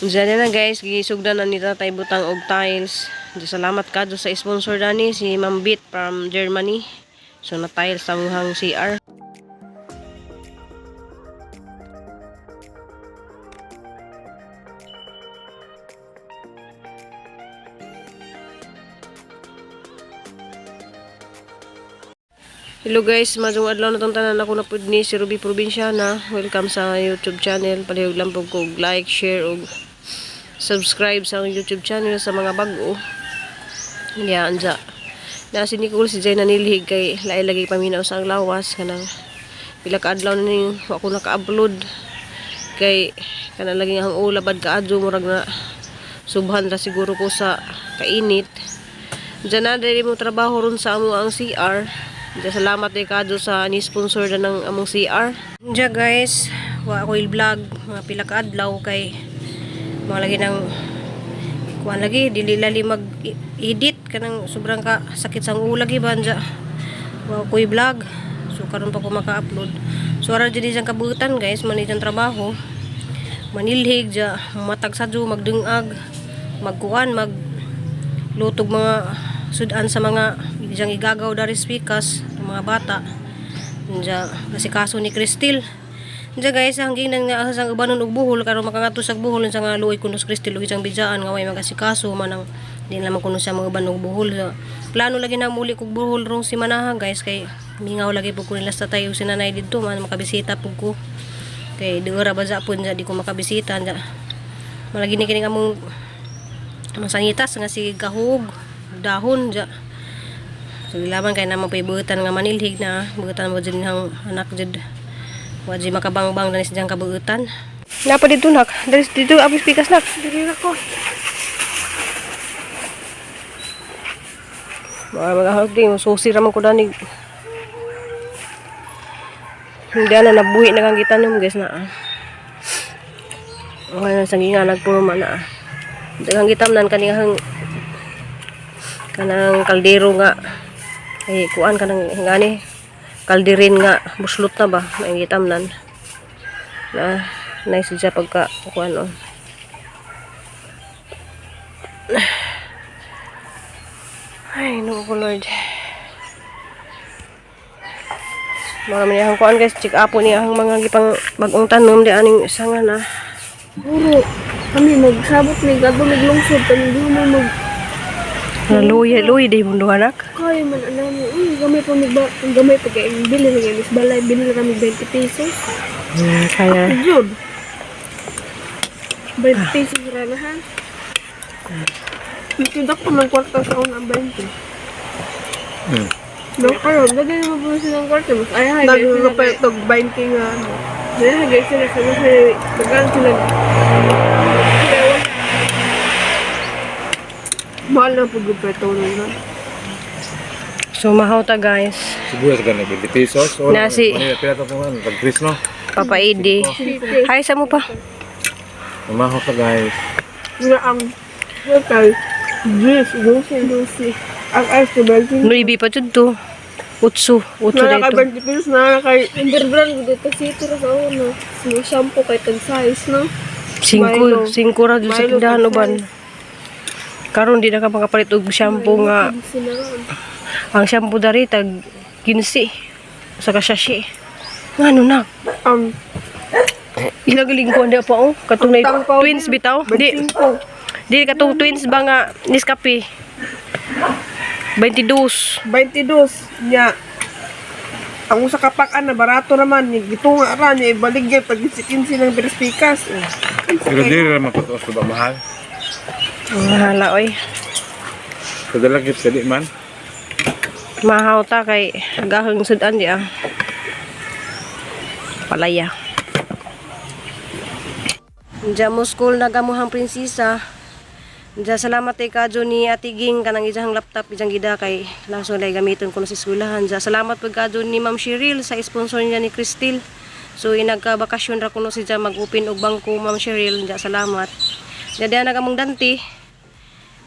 Diyan na guys, gisugdan na ni tatay butang og tiles. Diyan, salamat kadto sa sponsor dani si Ma'am Bit from Germany. So na tiles sa amuhang CR. Hello guys, majong adlaw na tong tanan, ako na pud ni si Ruby Provinciana. Welcome sa YouTube channel. Palihog lang pud ko og like, share ug subscribe sa akong YouTube channel sa mga bag-o. Yeah, anja. Na si Nicole, si Jay nanilhig kay lain lagi paminaw sa ang lawas kanang pila ka adlaw na ning wa ko naka-upload kay kanang lagi ang ulabad kaadyo, murag na subhan ra siguro ko sa kainit. Diyan na diri mo trabaho ron sa amo ang CR. Diyan, salamat kay kadyo sa ni sponsor na ng among CR. Diyan guys, wa ako vlog mga pila ka adlaw kay mga lagi ng kuan lagi dili lali mag edit kanang sobrang ka sakit sa ulo lagi ba anja. Wa ko'y vlog. So karon pa ko maka-upload. So ara dyan diyang kabutan guys, man diyang trabaho. Manilhig ja, matag sa magdungag, magkuan, mag lutog mga sudan sa mga diyang igagaw dari speakers ng mga bata. Diya, kasi kaso ni Cristil. Diya guys, hanggang nang nga sa ubanon og buhol karon makangadto sa buhol sa nga luoy kuno sa Cristil ug isang bidjaan nga way magasikaso man ang di naman kuno siya mga uban og buhol. So, plano lagi na muli kog buhol rong si Manaha guys kay mingaw lagi pud ko nila sa tayo si nanay didto man makabisita pud ko. Kay duura ba sa pud di ko makabisita diya. Malagi ni kining among masangitas nga si gahog dahon ja. So laban kay naman pay buutan nga manilhig na buutan mo jud ang anak jud. Wa jud makabangbang dani sa diyang kabuutan. Napa dito nak? Dali dito apis pikas nak. Dili na ko. Mga mga hagding susi ra man ko dani. Hindi na nabuhi na kang gitanom guys na. Ah. Ang sanginga nagpuro man na. Ah. Daghang gitamnan kanihang kanang kaldero nga ay kuan kanang ngani kalderin nga buslot na ba may gitamnan na nice siya pagka kuan oh. Ay, no ko Lord. Mga man ang kuan guys, check up niya ang mga gipang bagong tanom di aning sanga na. Puro kami magsabot ni gadto mig lungsod kami di mo mag Luya, luya di mundo anak. Kaya man ana mo. Uy, gamay pa mig ba, ang gamay pa kay bili na guys balay bili na kami 20 pesos. Kaya Jud. 20 pesos ra na ha. Nagtindak pa ng kwarta sa una ang 20. No, karon dagay mo po sila ng kwarta mas ay hay guys sila. Nagpapatog 20 nga ano. Ay guys sila sa mas dagan sila. Mahal na pag-upeto na. So mahaw ta guys. Siguro sa ganun, 20 pesos. O, Nasi. Manila, pila to kung ano, pag Chris, no? Papa Edi. Hi sa mo pa. Umaho ka, guys. Nga ang hotel, juice, lucy, Lucy. Ang ice ko 20. Nuibi pa jud to. Utso, utso Na kay dito. 20 pesos na kay Underbrand gud to si ra sa una. Sa shampoo kay tag size no. Singko, Milo. singko ra jud sa Milo tindahan uban. tag Karon di na ka makapalit og shampoo nga Sinaron. ang shampoo dari tag 15 sa ka sachet. Ngano na? Ilang linggo anda pa oh. Katong na Ang tangpaw twins bitaw. Di 25. di katong twins ba nga Nescafe. 22. 22 nya. Ang usa ka pack na barato naman ni gitunga ra niya ibaligya pag 15 ng beres pikas. Eh. Pero di rin naman patuos ba mahal? Mahala oy. Sa dalagit sa di man. Mahaw ta kay gahang sudan di ah. Palaya. Diyan mo school na gamuhang prinsesa. Diyan salamat kay kadyo ni Ate Ging kanang isang laptop isang gida kay laso lay gamiton ko na sa eskwelahan. Diyan salamat pag kadyo ni Ma'am Cheryl sa sponsor niya ni Cristil. So inagka bakasyon ra kuno si diyan mag-open og bangko Ma'am Cheryl. Diyan salamat. Diyan diyan nagamong danti.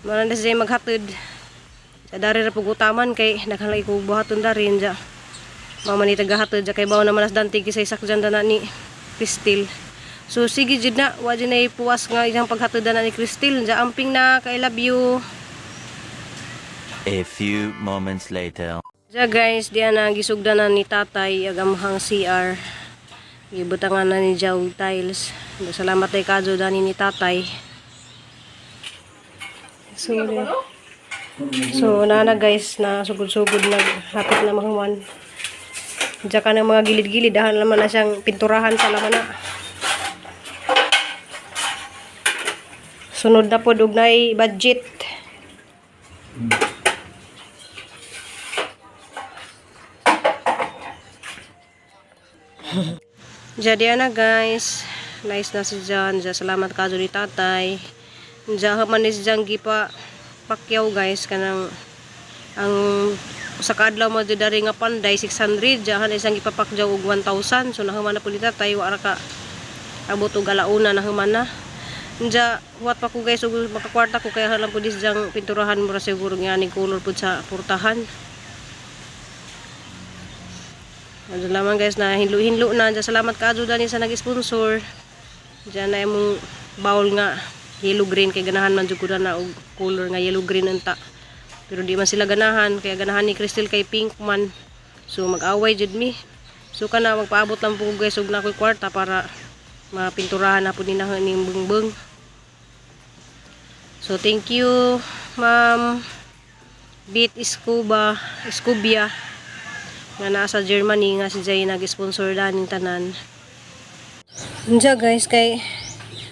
Maranda siya maghatod. Sa dari ra pug utaman kay daghan lagi kog buhaton dari ja. Mama ni tagahatod ja kay bawo naman as danti kisay sakjan dana ni Cristil. So sige jud na, wa jud na ipuwas nga iyang paghatod na ni Cristel. Ja amping na, kay love you. A few moments later. Ja guys, diyan na gisugdan na ni tatay ag amhang CR. Gibutangan na ni Jaw tiles. Salamat ay kadyo dani ni tatay. So, so nana guys, na sugod-sugod na hapit na mahuman. Diyan ka ng mga gilid-gilid, dahan naman na siyang pinturahan sa laman na. Sunod na po, dugnay budget. Jadi ana guys, nice na si John. Ja, salamat ka ni tatay. Ja man ni si John gipa pakyaw guys, kanang ang sa kaadlaw mo di dari nga panday 600, jahan isang gipapakyaw og 1,000. So nahuman na po ni tatay, wa ra ka abot og alauna, nahuman na. Ja, huwat pa ko guys og makakwarta ko kaya lang po di si John pinturahan mo ra siguro nga ni color pud sa portahan. Ano lamang guys na hinlo-hinlo na. Diyan, salamat ka dani sa nag-sponsor. Diyan na imong bowl nga yellow green kay ganahan man jud ko na og color nga yellow green unta. Pero di man sila ganahan kaya ganahan ni Crystal kay pink man. So mag-away jud mi. So kana magpaabot lang po ko guys og na ako'y kwarta para mapinturahan na po ni na ning bungbung. So thank you, Ma'am Bit Scuba Scubia nga naa sa Germany nga si Jay nag-sponsor daning tanan. Unja guys, kay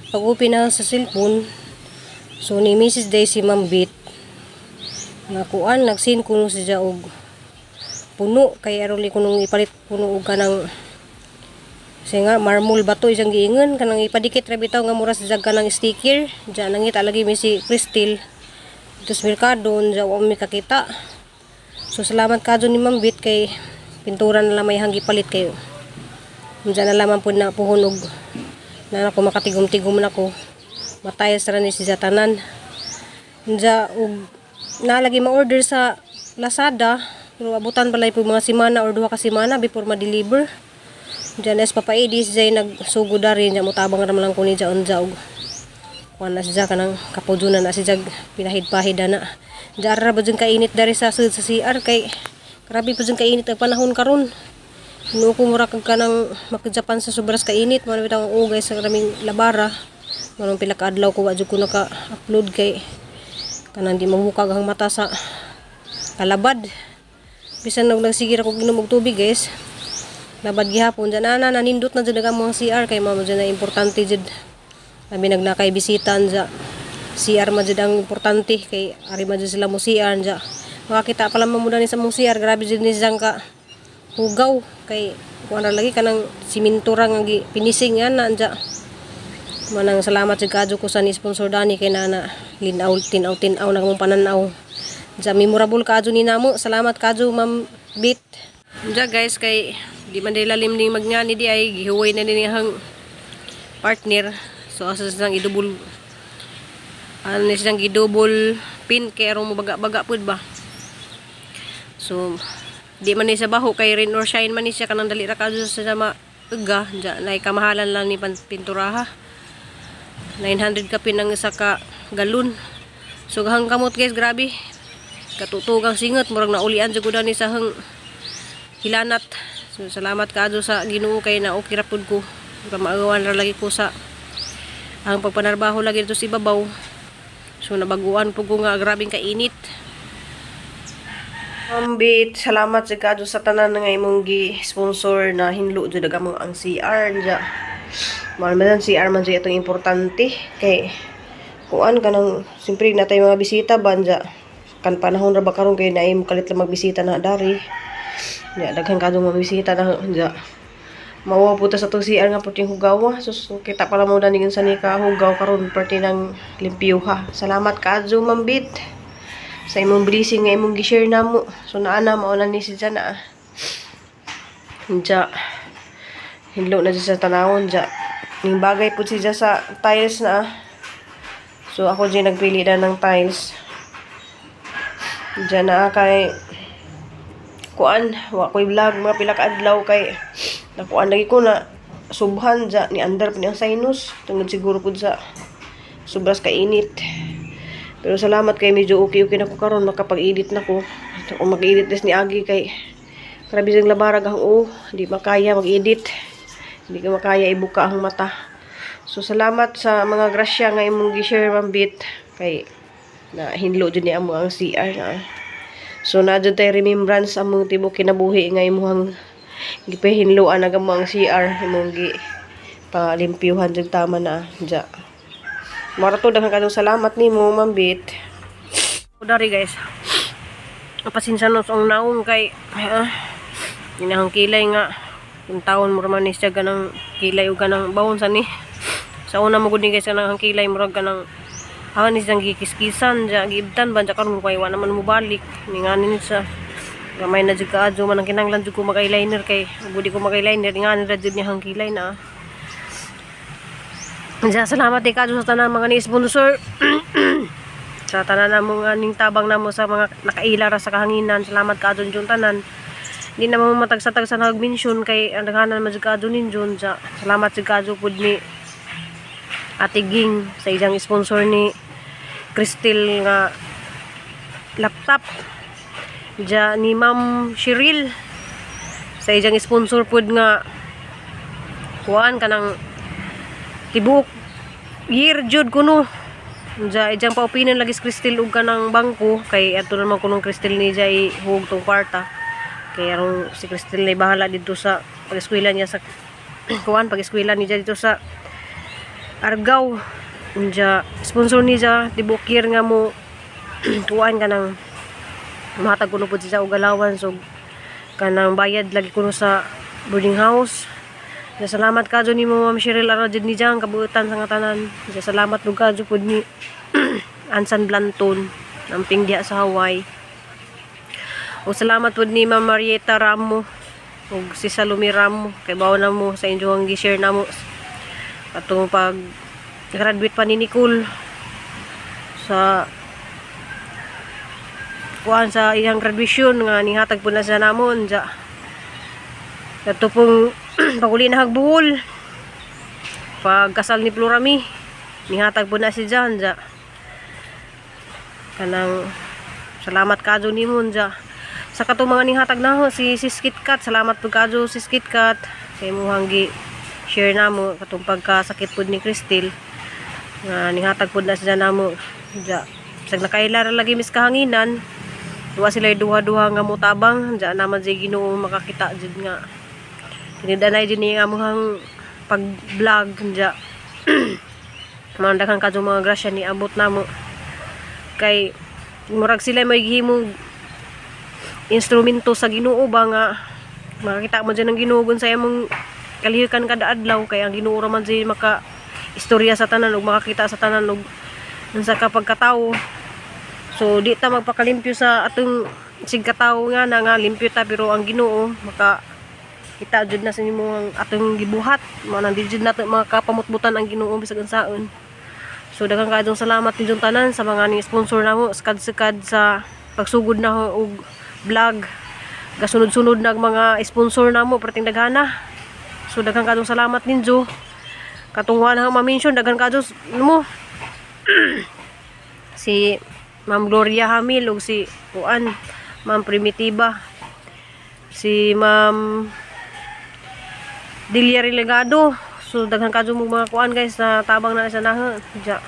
pag open na sa cellphone, so ni Mrs. Day si Ma'am Bit nga kuan nagsin kuno si og puno kay aron li kunong ipalit puno og kanang kasi nga marmol ba to isang giingon kanang ipadikit ra bitaw nga mura sa kanang sticker. Diyan nangita lagi mi si Crystal dito sa merkado, unja wa mi kakita. So salamat ka ni Ma'am Bit kay pintura na lamay hanggi palit kayo. Unsa na lamang po na puhon og na ako makatigom-tigom na ko. Matayas ra ni si tanan. Unsa og nalagi ma-order sa Lazada pero abutan balay po mga semana or duha ka semana before ma-deliver. Diyan es Papa Edis jay nagsugod dari nya motabang ra man lang ko ni jaon og kuan na siya kanang kapujunan na siya pinahid-pahid na. Diyan ra ba dyan kainit dari sa sud sa CR kay grabe po dyan kainit ang panahon karon. Nuo ko mura kag kanang maka-Japan sa sobras kainit man bitaw ang ugay sa raming labara. Manong pila ka adlaw ko wa jud ko naka-upload kay kanang di mamukag ang mata sa kalabad. Bisan og nagsige ra ko ginom og tubig guys. Labad gihapon dyan ana nanindot na jud ang mga CR kay mao dyan na importante jud. Labi nagnakay bisita dyan. CR man jud ang importante kay ari man jud sila mo CR dyan. Makakita pa lang mo ni sa mong CR, grabe jud ni siyang ka hugaw kay kuan ra lagi kanang siminto ra nga gi pinising yan na dyan. Manang salamat jud kadyo ko sa ni sponsor dani kay nana linaw tinaw tinaw na kamong pananaw. Dyan memorable kadyo ni namo. Salamat kadyo, Ma'am Bit. Dyan guys kay di man lalim ning magngani di ay gihuway na ni ang partner. So asa silang idubol, ano ni silang gidouble pin kay aron mo baga-baga pud ba. So di man ni sa baho kay rain or shine man ni siya, kanang dali ra kadyo sa ma uga dyan nay kamahalan lang ni pinturaha. 900 ka pin ang isa ka galon. So gahang kamot guys, grabe. Katutugang singot murag naulian jud ko ni sa hang hilanat. So salamat kaadto sa Ginoo kay na okay ra pud ko. Maawan ra lagi ko sa ang pagpanarbaho lagi dito sa ibabaw. So nabaguan pud ko nga grabing kainit. Ambit, salamat sa kadto sa tanan nga imong gi-sponsor na hinlo jud ang among ang CR dya. Mahal man ang CR man jud itong importante kay kuan kanang siyempre natay mga bisita banja kan panahon ra ba karon kay naay kalit lang magbisita na dari. Nya daghan kadto mga bisita na dya. Mauwa po ta sa itong CR nga puting hugawa. So, so kita pala mo daning sa ni ka hugaw karon parte ng limpyuha. Salamat kaadto, Mambit, sa imong blessing nga imong gi-share namo. So naa na mao na ni si Jana. Diya. Hinlo na siya sa tanawon diya. Ning bagay po siya sa tiles na. So ako diyan nagpili na ng tiles. Diyan na kay kuan wa ko'y vlog mga pila ka adlaw kay nakuan lagi ko na subhan ja ni andar pa ni ang sinus tungod siguro pud sa sobras ka init. Pero salamat kay medyo okay-okay na ko karon, makapag-edit na ko. Kung mag-edit des ni Agi kay grabe siyang labarag ang o, di makaya mag-edit. Hindi ko makaya ibuka ang mata. So salamat sa mga grasya nga imong gi-share, Ma'am Bit, kay na hinlo jud ni amo ang CR na. So na jud tay remembrance among tibok kinabuhi nga imong gipahinloan na amo ang CR, imong gi palimpyuhan jud tama na ja. Marato, daghan kadong salamat nimo, Ma'am Bit. Dari guys. Pasensya no sa ang naong kay inahang kilay nga kung taon mo raman ni siya ganang kilay o ganang bawon sa ni. Sa una mo gud ni guys kanang kilay murag kanang hawa ni siyang gikiskisan ja giibtan ba ja karon kay wa naman mo balik ni ngani ni siya gamay na jud kaadyo man ang kinahanglan jud ko mag eyeliner kay ug di ko mag eyeliner ngani ra jud niya ang kilay na. Ja, salamat kay kadyo sa tanan mga ni sponsor sa tanan namo nga ning tabang namo sa mga nakaila ra sa kahanginan. Salamat kaadyo jud tanan. Di na mo matagsa-tagsa na mention kay ang daghanan man jud kaadyo ninyo. Ja, salamat jud kaadyo pud ni Ate Ging sa isang sponsor ni Crystal nga laptop. Ja, ni Ma'am Cheryl sa isang sponsor pud nga kuan kanang tibuok year jud kuno. Ja, ijang pa-opinan lagi si Crystal og kanang bangko kay ato naman kunong Crystal ni jay hug tong kwarta. Kay aron si Crystal na bahala dito sa pag-eskwela niya sa kuan, pag-eskwela niya dito sa Argao. Unja, sponsor niya tibuok year nga mo kuan kanang mahatag kuno pud siya og allowance og kanang bayad lagi kuno sa boarding house. Ja, salamat kadyo nimo, Ma'am Cheryl, ara jud ni Jang kabuutan sa nga tanan. Ja, salamat pud kadyo pud ni Ansan Blanton amping diha sa Hawaii. O salamat pud ni Ma'am Marieta Ramo ug si Salome Ramo kay bawo na mo sa inyong gi-share namo atong pag graduate pa ni Nicole sa kuan, sa iyang graduation nga nihatag po na sa namon. Ja, kato pong paguli na hagbuhol, pagkasal ni Florami, nihatag po na si Jan. Ja, kanang salamat kadyo nimo. Ja, sa katong mga nihatag na ho, si Sis KitKat, salamat po kadyo, Sis KitKat, kay muhang gi share namo katong pagkasakit pod ni Crystal nga nihatag pod na siya namo. Ja, sag nakaila ra lagi mis kahanginan, duha sila duha-duha nga motabang. Ja, naman jay Ginoo makakita jud nga tinidanay jud ni ang amuhang pag-vlog. Ja, mga daghan kadyo mga grasya ni abot namo kay murag sila may gihimong instrumento sa Ginoo ba nga makakita mo dyan ang Ginoo gun sa imong kalihukan kada adlaw, kay ang Ginoo ra man jud maka istorya sa tanan ug makakita sa tanan ug unsa ka pagkatawo. So di ta magpakalimpyo sa atong sigkatawo nga na nga limpyo ta, pero ang Ginoo maka kita jud na sa nimo ang atong gibuhat. Mao nang di jud nato makapamutbutan ang Ginoo bisag unsaon. So daghang kaayong salamat ninyong tanan sa mga ning sponsor namo sakad-sakad sa pagsugod na ho og vlog. Gasunod-sunod na ang mga sponsor namo perting daghana. So daghang kaayong salamat ninyo. Katong wa na ma-mention, daghan kaadyo mo. Si Ma'am Gloria Hamil ug si kuan, Ma'am Primitiva. Si Ma'am Delia Relegado. So daghan kadyo mo mga kuan guys na tabang na sa naha. Ja.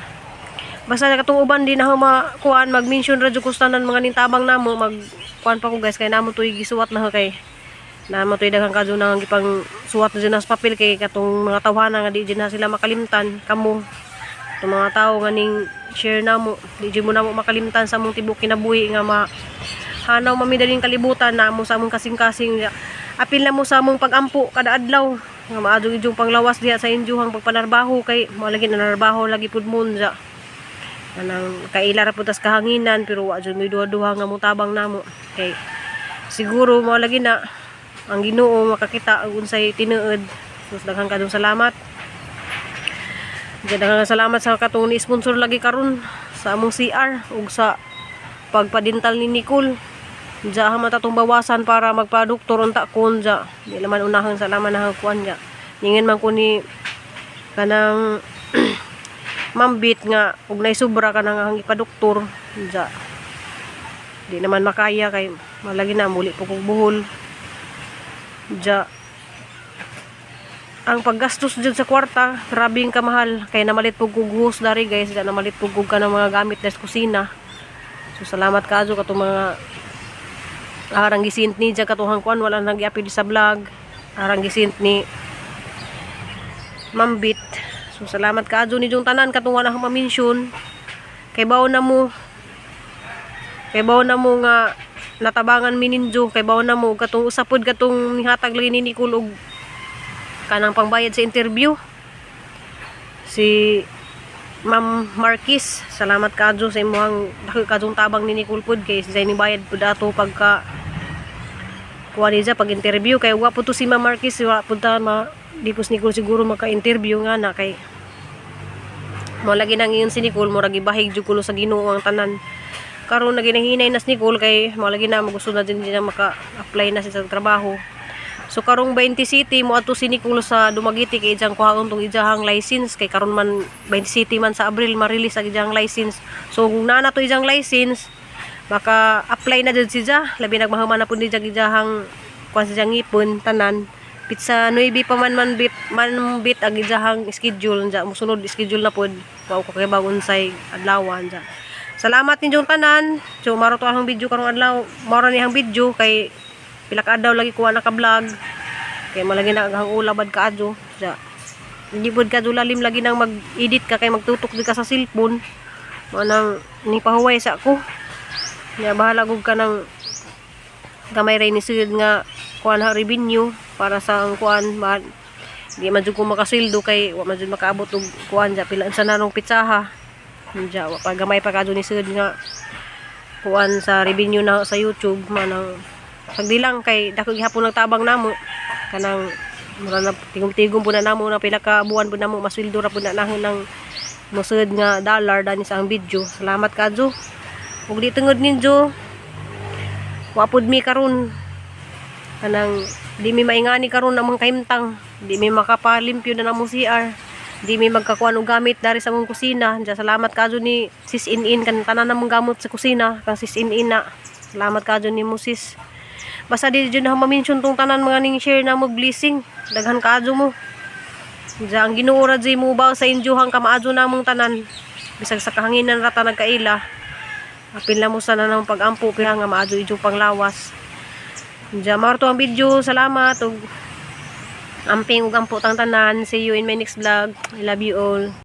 Basta katong uban di na ho makuan, mag-mention ra jud ko sa tanan mga nintabang namo, mag kuan pa ko guys kay namo toy gisuwat na ho, kay namo toy daghan kadyo na ang gipang suwat na dyan na sa papel kay katong mga tawhana nga di jud na sila makalimtan kamo. Itong mga tao nga ning share namo, di jud mo namo makalimtan sa among tibok kinabuhi nga ma hanaw mami daling kalibutan na mo sa among kasing-kasing. Apil na mo sa among pag-ampo kada adlaw nga maadong inyong panglawas diha sa inyong pagpanarbaho kay mo lagi nanarbaho lagi pud mo. Ja, kanang kaila ra pud tas kahanginan, pero wa jud may duha-duha nga motabang namo kay siguro mo lagi na ang Ginoo makakita og unsay tinuod. So daghan kadong salamat. Diyan, daghang salamat sa katong ni sponsor lagi karon sa among CR ug sa pagpadental ni Nicole. Diya man tatong bawasan para magpa-doktor unta kon. Ja, di naman unahan sa laman na kuan ja. Ningan man ko ni kanang mambit nga og nay sobra kanang ang ipadoktor. Ja. Di naman makaya kay malagi na muli po kog buhol. Ja. Ang paggastos dyan sa kwarta, grabing kamahal. Kay namalit po kog hose dari, guys, ja namalit po kog kanang mga gamit sa kusina. So salamat kaayo katong mga arang gisint ni dyan katuhang kuan wala nang giapil sa vlog. Arang gisint ni Mambit. So salamat kaayo ni yung tanan katong wala akong ma-mention. Kay bawo na mo nga natabangan mi ninyo, kay bawo na mo katong usapod katong nihatag lagi ni Nicole og kanang pangbayad sa interview. Si Ma'am Marquis, salamat kaadyo sa imong dako kaadyong tabang ni Nicole pod kay siya ni bayad pud ato pagka kuha niya pag interview, kay wa po to si Ma'am Marquis, wa pud ta ma di po si Nicole siguro maka-interview nga na kay mo lagi nang iyon si Nicole, murag ibahig jud kuno sa Ginoo ang tanan. Karon na ginahinay na si Nicole kay mo lagi na magusto na din niya maka-apply na siya sa trabaho. So karong 20 City mo adto si Nicole sa Dumaguete kay ijang kuhaon tong ijahang license, kay karon man 20 City man sa Abril ma-release ang ijahang license. So kung naa na to ijang license, maka apply na jud siya, labi nagmahuman na pud ni ijang ijahang kuan sa ijang ngipon tanan. Pitsa 9 pa man man bit man bit ang ijahang schedule ja, musunod schedule na pod, wa ko kay bagon say adlaw ja. Salamat ninyong tanan. So maro to ang video karong adlaw, maro ni ang video kay pila ka adlaw lagi kuha naka-vlog kay malagi na ang ulabad kaadyo ja. Hindi pod ka lalim lagi nang mag-edit ka kay magtutok di ka sa cellphone, mo nang ni pahuway sa ako nya. Bahala gud ka ng gamay ray ni sud nga kuan ha, revenue para sa ang kuan ba, di man jud ko makasweldo kay wa man jud makaabot og kuan ja, pila sa nanong pitsaha ja, wa pa gamay pa kadto ni sud nga kuan sa revenue na sa YouTube. Manang sagdi lang kay dako gihapon ng tabang namo, kanang mura na tigom-tigom po na namo na pila ka buwan po namo masweldo ra po na nahon ng mosud nga dollar dani sa ang video. Salamat kadyo ug di tungod ninyo wa pud mi karon, kanang di mi maingani karon ang mga kahimtang, di mi makapalimpyo na namong CR, di mi magkakuan og gamit dari sa among kusina. Diya, salamat kadyo ni Sis In-In kan tanan namong gamot sa kusina kang Sis In-In na. Salamat kadyo ni mo, sis. Basta di jud na ma-mention tong tanan mga ning share na mo blessing, daghan kadyo mo. Diya, ang Ginoo ra jud mo sa inyohang kamaadyo namong tanan, bisag sa kahanginan ra ta nagkaila. Apil na mo sa namong pag-ampo pero nga maadyo inyong panglawas. Diya, mao to ang video. Salamat ug amping ug ampo tang tanan. See you in my next vlog. I love you all.